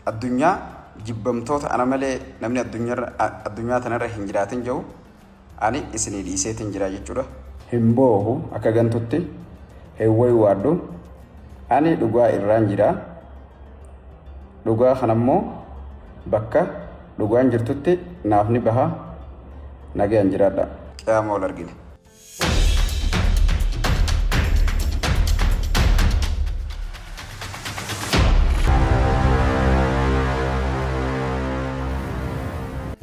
Addunyaa jibbamtoota ana malee namni addunyaa tanarra hin jiraatin jiru ani isinii dhiiseetiin jira jechuudha. Hin boohu akka gantutti hin waywaadhu ani dhugaa irraan jira. Dhugaa kanammoo bakka dhugaan jirtutti naaf ni baha nagayaan jiraadha. Qiyaama wal argina.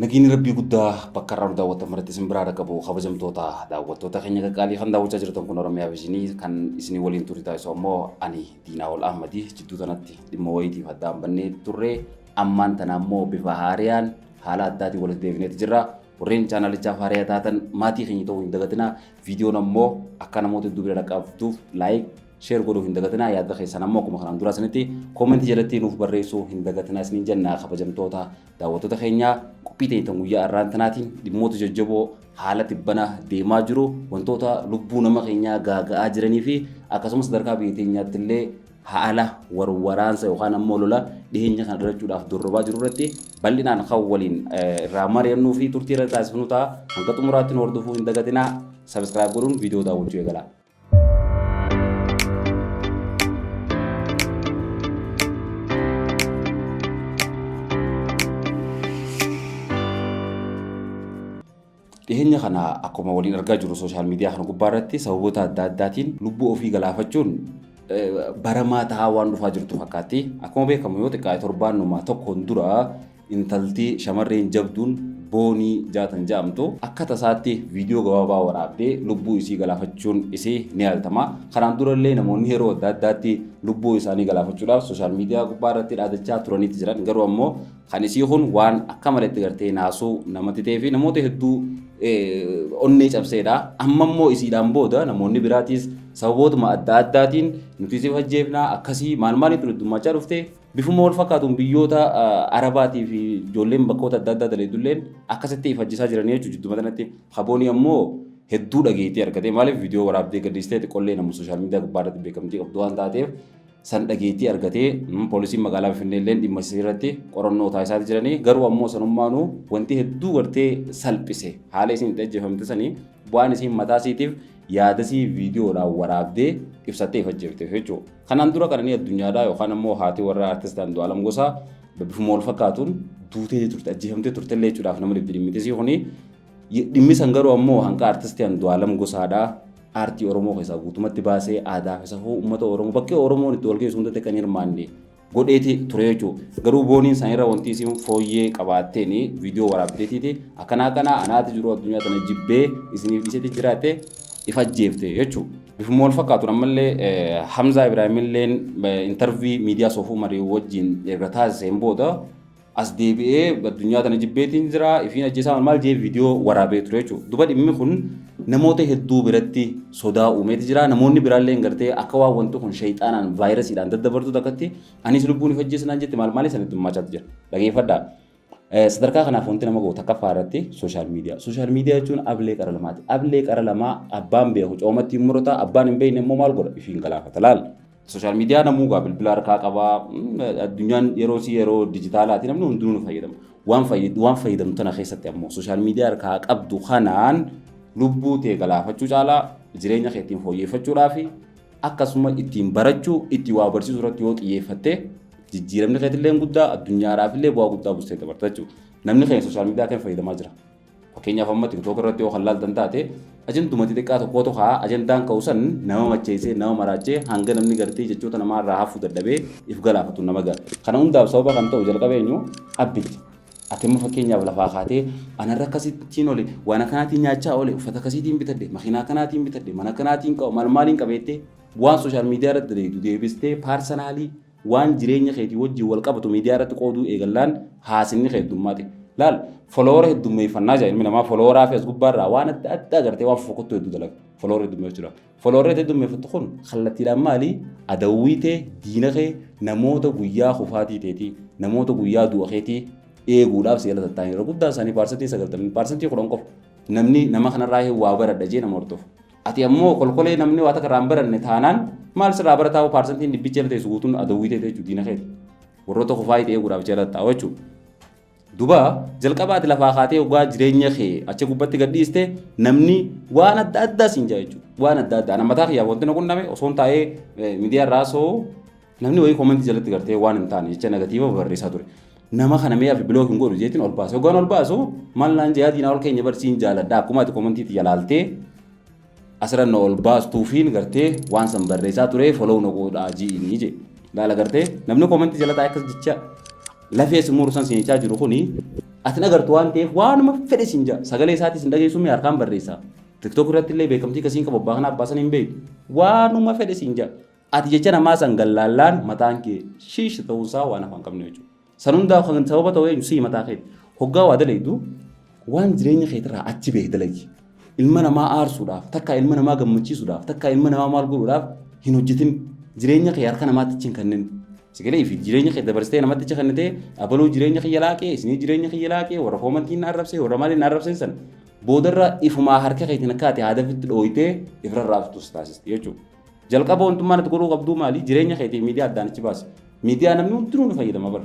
Nageenya Rabbii guddaa bakka irraa nu daawwattan maratti isin biraa dhaqqabu kabajamtoota daawwattoota keenya qaqqaalii kan daawwachaa jirtan kun Oromiyaa Viizinii kan isinii waliin turte taasisu ammoo ani Diinaa Ol Ahmadi jidduu tanatti dhimma wayiitiif addaan bannee turre ammaan tana ammoo bifa haariyaan haala addaatiin walitti deebineeti jirra. Warreen chaanalichaaf haariyaa taatan maatii keenya ta'uu hin dagatinaa. Viidiyoon ammoo akka namoota hedduu bira dhaqqabduuf like share godhuu hin dagatinaa. Yaada keessan ammoo akkuma kanaan duraa sanitti koomentii jalatti nuuf barreessuu hin dagatinaa isiniin jenna kabajamtoota daawwattoota keenyaa qophii ta'e tan guyyaa har'aan tanaatiin dhimmoota jajjaboo haala tibbana deemaa jiru wantoota lubbuu nama keenyaa gaaga'aa jiranii fi akkasumas sadarkaa biyya teenyaatti illee haala warwaraansa yookaan ammoo lola dhiheenya kana dhalachuudhaaf dorrobaa jiru irratti bal'inaan kan waliin irraa mari'annuu fi turtii irra taasifnu ta'a. Hanga xumuraatti nu hordofuu hin dagatinaa. Subscribe godhuun viidiyoo daawwachuu eegalaa. Dhiheenya kana akkuma waliin argaa jirru sooshaal miidiyaa kana gubbaa irratti sababoota adda addaatiin lubbuu ofii galaafachuun baramaa ta'aa waan dhufaa jirtu fakkaatti. Akkuma beekamu yoo xiqqaate torbaanuma tokkoon dura intalti shamarreen jabduun Boonii Jaatan ja'amtu akka tasaatti viidiyoo gabaabaa waraabdee lubbuu isii galaafachuun isii ni yaadatama. Kanaan durallee namoonni yeroo adda addaatti lubbuu isaanii galaafachuudhaaf sooshaal miidiyaa gubbaa irratti dhaadachaa turaniiti jiran. Garuu ammoo kan isii kun waan akka maletti gartee naasuu namatti ta'ee fi namoota hedduu onnee cabseedha. Amma immoo isiidhaan booda namoonni biraatiis sababootuma adda addaatiin nuti si ajjeefnaa akkasii maal maaliin tun heddummaachaa dhufte bifuma wal fakkaatuun biyyoota Arabaatii fi ijoolleen bakkoota adda addaa dalaydulleen akkasitti if ajjeesaa jiranii jechuudha jidduma kanatti. Kaboonii ammoo hedduu dhageettii argate maaliif viidiyoo waraabdee gadhiistee xiqqollee nama sooshaal miidiyaa gubbaa irratti beekamtii qabdu waan taateef san dhageettii argatee poolisiin magaalaa Finfinnee illee dhimma isii irratti qorannoo taasisaa jiranii garuu ammoo sanummaanuu wanti hedduu gartee salphise haala isiin itti ajjeefamte sanii bu'aan isiin mataa isiitiif yaadasii viidiyoodhaan waraabdee ibsattee if ajjeefteef jechuudha. Kanaan dura qananii addunyaadhaa yookaan ammoo haati warra artist Andu'aalam Gosaa bifuma wal fakkaatuun duutee turte ajjeefamtee turte illee jechuudhaaf nama dhibdi dhimmi isii kuni dhimmi san garuu ammoo hanqa artistii Andu'aalam Gosaadhaa aartii Oromoo keessaa guutumatti baasee aadaa fi safuu uummata Oromoo bakkee Oromoon itti wal geessu hundatti kan hirmaanne godheeti ture jechuudha. Garuu booniin sanirra wanti isin fooyyee qabaatteen viidiyoo waraabdeetiiti akkanaa akkanaa anaati jiru addunyaa tana jibbee isiniif dhiiseeti jiraatte if ajjeefte jechuudha. Bifuma wal fakkaatuun ammallee Hamzaa Ibraahimilleen intarvii miidiyaa Soofuu Marii wajjin erga taasiseen booda as deebi'ee addunyaa tana jibbeetiin jira ifiin ajjeesaa maal jee viidiyoo waraabee ture jechuudha. Duba dhimmi kun namoota hedduu biratti sodaa uumeeti jira. Namoonni biraallee gartee akka waan wanti kun shayxaanaan vaayirasiidhaan daddabartu takkatti anis lubbuun if ajjeesinaan jette maal maali sanitti dhimmaachaa jira. Dhageeffadhaa. Sadarkaa kanaaf wanti nama gootu takkaffaa irratti sooshaal miidiyaa. Sooshaal miidiyaa jechuun ablee qara lamaati. Ablee qara lamaa abbaan beeku coomatti hin murata abbaan hin beekne immoo maal godha ifiin galaafata laal. Sooshaal miidiyaa namuu gaa bilbila harkaa qabaa. Addunyaan yeroo si yeroo dijitaalaati namni hundinuu ni fayyadama. Waan fayyadamtu tana keessatti ammoo sooshaal miidiyaa harkaa qabdu kanaan lubbuu tee galaafachuu caalaa jireenya kee ittiin fooyyeffachuudhaa fi akkasuma ittiin barachuu ittiin waa barsiisuu irratti yoo xiyyeeffatte jijjiiramni keetillee guddaa addunyaadhaaf illee bu'aa guddaa buustee dabarta jechuudha. Namni keenya sooshaal miidiyaa kan fayyadamaa jira. Fakkeenyaaf amma TikTok irratti yoo kan laaltan taate ajanduma xixiqqaa tokkotu kaa ajandaan ka'u san nama macheessee nama maraachee hanga namni gartee jechoota namaa irraa hafuu dadhabee if galaafatu nama ga'a. Kana hundaaf sababa kan ta'u jalqaba eenyu abbicha. Ati amma fakkeenyaaf lafaa kaatee anarra akkasittiin ole waan akkanaatiin nyaachaa ole uffata akkasiitiin bitadhe makiinaa akkanaatiin bitadhe mana akkanaatiin qaba maal maaliin qabeettee waan sooshaal miidiyaa irratti daleetu deebistee paarsanaalii waan jireenya keetii wajjin wal qabatu miidiyaa irratti qooduu eegallaan haasinni kee heddummaate. Laal foloora heddummeeffannaa jira ilmi namaa folooraa fi as gubbaarraa waan adda addaa gartee waan fofokkottuu hedduu dalaga foloora heddummeeffachuudhaaf. Foloorri heddummeeffattu kun kallattiidhaan maali? Adawwii tee diina kee namoota guyyaa kufaatii teetii namoota guyyaa du'a keetii eeguudhaaf seera tattaa'an irra guddaan isaanii 90% 10% qofa namni nama kanarraa waa baradha jee nama hordofu. Ati ammoo kolkolee namni waa takka irraa hin baranne taanaan maal sirraa barataa 100% jala teessu guutuun adawwii teete jechuudha diina keeti. Warroota kufaa eeguudhaaf jala taa'u jechuudha. Duba jalqaba ati lafaa kaatee hoggaa jireenya kee achi gubbatti gadhiiste namni waan adda addaa siin jaa jechuudha. Waan adda addaa. Nama mataa kiyyaaf wanti na qunname osoo hin taa'ee miidiyaa irraa soo namni wayii comment jalatti gartee waan hin taane jecha negative barreessaa ture. Nama kana mee afi block hin godhu jeetiin ol baase. Hoggaan ol baasu maal naan jee adiin ol keenya barsiin jaaladha. Akkuma ati commentiitti jalaaltee asirra na ol baastuufiin gartee waan san barreessaa ture follow na godhaa ji'inii jee. Laala gartee namni comment jala taa'ee akkas jecha lafee si muru san siin jechaa jiru kuni ati agartu waan ta'eef waanuma fedhe siin jaa. Sagalee isaatis hin dhageessu mee harkaan barreessaa. TikTok irratti illee beekamtii kasiin qabu abbaa kana abbaa san hin beektu. Waanuma fedhe siin jaa. Ati jecha namaa san gallaallaan mataan kee shiish ta'uusaa waan afaan qabne jechuudha. San hundaa kan sababa ta'u eenyu sii mataa keeti. Hoggaa waa dalaydu waan jireenya keetirraa achi bahe dalagi. Ilma namaa aarsuudhaaf, takka ilma namaa gammachiisuudhaaf, takka ilma namaa maal godhuudhaaf hin hojjetin. Jireenya kee harka namaatti achi hin kennin. Sigalee fi jireenya kee dabarsitee namatti achi kennitee abaluu jireenya kiyya laaqee, isinii jireenya kiyya laaqee, warra commentiin na arrabsee, warra maaliin na arrabseen san boodarra ifumaa harka keetiin akka ati haadafitti dhooyitee ifirra raabsitus taasisti jechuudha. Jalqaba wantummaan ati godhuu qabduu maali? Jireenya keetiif miidiyaa addaan achi baasi. Miidiyaa namni hundinuu ni fayyadama bara.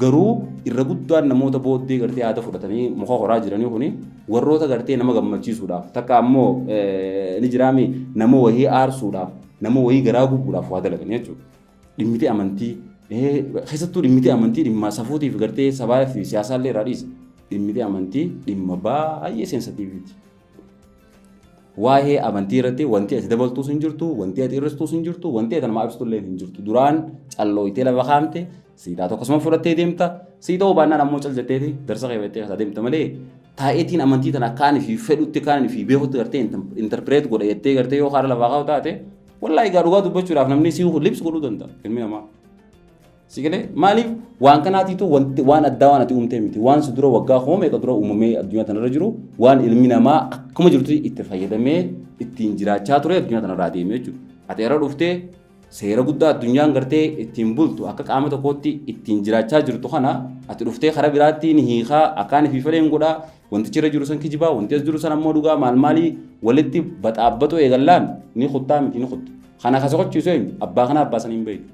Garuu irra guddaan namoota booddee gartee aada fudhatanii muka horaa jiranii kuni warroota gartee nama gammachiisuudhaaf takka ammoo ni jiraami nama wayii aarsuudhaaf nama wayii garaa gubuudhaaf waa dalagan jechuudha. Dhimmiti amantii keessattuu dhimmiti amantii dhimma safuutiif gartee sabaa fi siyaasaallee irraa dhiisa. Dhimmiti amantii dhimma baay'ee sensitiveti. Waa'ee amantii irratti wanti ati dabaltuus hin jirtu, wanti ati hir'istuus hin jirtu, wanti ati namaa ibsitu illee hin jirtu. Duraan callooyitee lafa kaa'amte siitaa tokkosuma fudhattee deemta. Sii ta'uu baannaan ammoo cal jetteeti darsa kee beektee kasaa deemta malee taa'eetiin amantii tana akkaan fi fedhutti akkaan fi beekutti gartee interpret godha jettee gartee yoo kaara lafaa kaa'u taate wallaahi egaa dhugaa dubbachuudhaaf namni sii libsi godhuu danda'a ilmi namaa. Si galee maaliif waan kanaatiitu wanti waan addaa waan ati uumtee miti waan si dura waggaa koo meeqa dura uumamee addunyaa tanarra jiru waan ilmi namaa akkuma jirutti itti fayyadamee ittiin jiraachaa ture addunyaa tanarraa deemee jechuudha. Ati irra dhuftee seera guddaa addunyaan gartee ittiin bultu akka qaama tokkootti ittiin jiraachaa jirtu kana ati dhuftee karaa biraatti ni hiikaa akkaan fi fedheen godhaa wantichi irra jiru san kijibaa wanti as jiru san ammoo dhugaa maal maalii walitti baxaabbatu eegallaan ni kuttaa miti ni kuttu. Kana kasa qochiisu eenyu abbaa kana abbaa saniin beektu.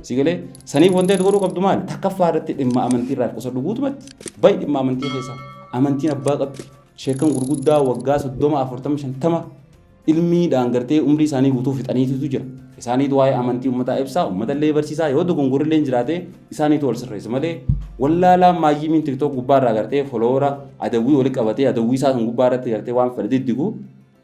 Si galee saniif wanti ati godhuu qabdu maali? Takkaffaa irratti dhimma amantii irraa qusadhu guutumatti. Bayi dhimma amantii keessaa. Amantiin abbaa qabdi. Sheekan gurguddaa waggaa 30, 40, 50 ilmiidhaan gartee umrii isaanii guutuu fixaniitutu jira. Isaaniitu waa'ee amantii uummataa ibsaa, uummata illee barsiisaa, yoo dogongorri illee jiraate isaaniitu wal sirreessa malee wallaalaa maayyimiin TikTok gubbaa irraa gartee follower adawwii wali qabatee adawwii isaa sun gubbaa irratti gartee waan fedhe diddigu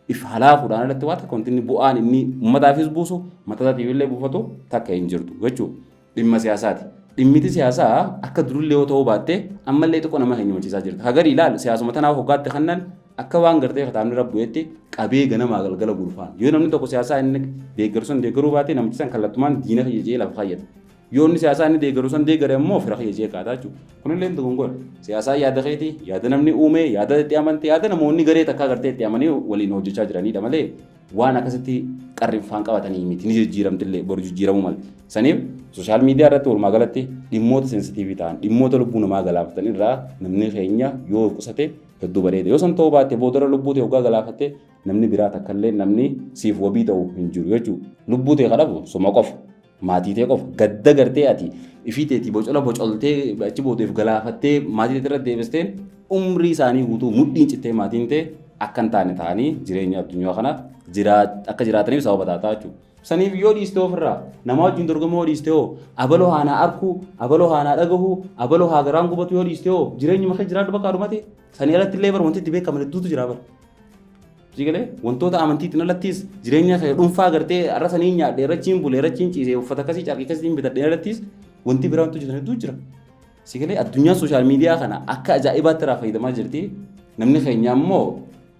if halaakuudhaan irratti waa takka wanti inni bu'aan inni uummataafis buusu mataa isaatiif illee buufatu takka hin jirtu jechuudha. Dhimma siyaasaati. Dhimmiti siyaasaa akka durillee yoo ta'uu baatte ammallee xiqqoo nama keenya machiisaa jirti. Hagari ilaal siyaasuma tanaaf hoggaatti kannan akka waan gartee kitaabni rabbu'etti qabee ganamaa galgala gulfaan. Yoo namni tokko siyaasaa inni deeggaru sun deeggaruu baate namichi san kallattumaan diina kiyya jee lafa kaayyata. Yoo inni siyaasaa inni deeggaru san deeggare immoo fira kiyya jee kaataa jechuudha. Kunillee dogongora. Siyaasaa yaada keeti, yaada namni uume, yaada itti amante, yaada namoonni garee takkaa gartee itti amanii waliin hojjechaa jiranidha malee waan akkasitti qarrinfaan qabatanii miti ni jijjiiramtillee boru jijjiiramuu malee. Saniif social media irratti walumaa galatti dhimmoota sensitive ta'an dhimmoota lubbuu namaa galaafatan irraa namni keenya yoo qusate hedduu bareeda. Yoo san ta'uu baatte boodarra lubbuu ta'e hoggaa galaafatte namni biraa takkallee namni siif wabii ta'u hin jiru jechuudha. Lubbuu ta'e kadhabu suma qofa. Maatii ta'e qofa gadda gartee ati ifii teetii bocola bocoltee achi boodeef galaafattee maatii teetii irra deebisteen umrii isaanii guutuu mudhiin cittee maatiin ta'e akka hin taane ta'anii jireenya addunyaa kana akka jiraataniif sababa taataa jechuudha. Saniif yoo dhiiste ofirraa nama wajjin dorgomuu yoo dhiiste hoo abaloo haanaa arkuu abaloo haanaa dhagahuu abaloo haa garaan gubatu yoo dhiiste hoo jireenyuma kee jiraadhu bakka dhumate sanii alatti illee bara wanti itti beekaman hedduutu jira bara. Sigalee wantoota amantiitiin alattis jireenya kee dhuunfaa gartee har'a sanii nyaadhe irrachiin bule irrachiin ciise uffata akkasii carqii akkasiitiin bitadhe alattis wanti biraa wanti hojjetan hedduu jira. Sigalee addunyaan social media kana akka ajaa'ibaatti irraa fayyadamaa jirti. Namni keenya ammoo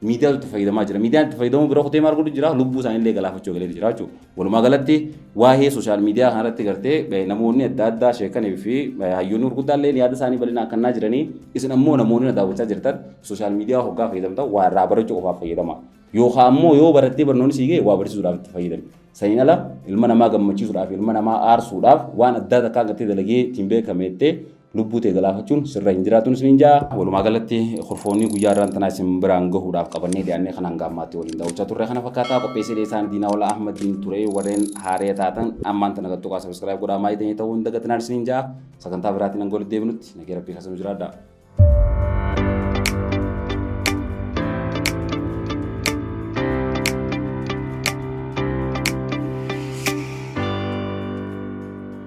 miidiyaa itti fayyadamaa jira. Miidiyaan itti fayyadamuu bira kutee maal godhu jira? Lubbuu isaanii illee galaafachuu galee jira jechuudha. Walumaa galatti waa'ee social media kanarratti gartee namoonni adda addaa sheekanii fi hayyoonni gurguddaa illee yaada isaanii bal'inaan kennaa jiranii isin ammoo namoonni na daawwachaa jirtan social media hoggaa fayyadamtan waa irraa barachuu qofaaf fayyadama. Yookaan ammoo yoo barattee barnoonni sii ga'e waa barsiisuudhaaf itti fayyadami. Saniin ala ilma namaa gammachiisuudhaaf ilma namaa aarsuudhaaf waan addaa takkaa gartee dalagee ittiin beekameettee Lubbuu tee galaafachuun sirra hin jiraatuun isiniin ja'a. Walumaa galatti kurfoonni guyyaa irraan tanaa isin biraan gahuudhaaf qabannee dhiyaannee kan hanga ammaatti waliin daawwachaa turre kana fakkaataa. Qopheessee isaan Diinaa Wala Ahmadiin ture. Warreen haaree taatan ammaan tana gattuqaa subscribe godhaa, maayitanii ta'uu hin dagatinaan isiniin ja'a. Sagantaa biraatiin hanga walitti deebinutti nagee Rabbii keessa nu jiraadhaa.